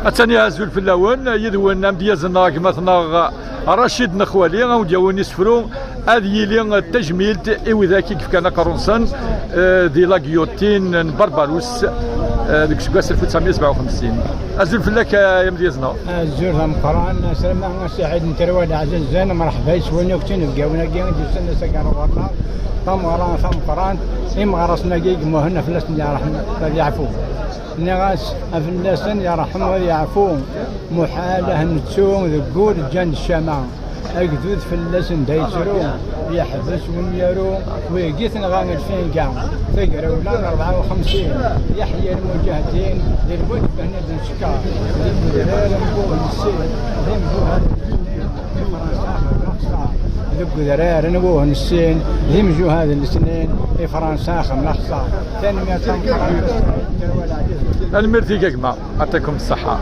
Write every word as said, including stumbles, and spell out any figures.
Attani, azul fell-awen, yid-wen amedyaz-nneɣ, gma-tneɣ Racid Nexwali, a wen-d-yawin isefru, ad yili d tajmilt i widak i yefkan aqerru-nsen, eh, di la guillotine n Barbarous, eh, deg useggas alef u tesɛemya u sebɛa u xemsin. Azul fell-ak, eh, ay amedyaz-nneɣ. Azul d ameqqran, asrama a Saɛid n Terwal Ɛzizan, mṛeḥba yes-wen akk d tinebgawin-agi i d-yusan ass-agi ar ɣur-neɣ. Tameɣra tameqqrant, imeɣrasen-agi i imuhna fell-asen yerḥem, ad yeɛfu. Nniɣ-as, a fell-asen yerḥem, ad yeɛfu. Muḥal ad nettu deg wul ǧǧan ccama. Agdud fell-asen da yettru, yeḥbes wemyaru, wigi tenɣa lfinga. Tagrawla n rebɛa u xemsin, yeḥya lmuǧahdin, di lwelf hna d ncekka, deg udrar n buh nessin, d imbuhal deg udrar n wuh nessin, d imjuhad n lesnin, i Fransa xemmeɣ. Tanemmirt tameqqrant. Tanemmirt-ik a gma, yɛṭikum ṣṣeḥḥa.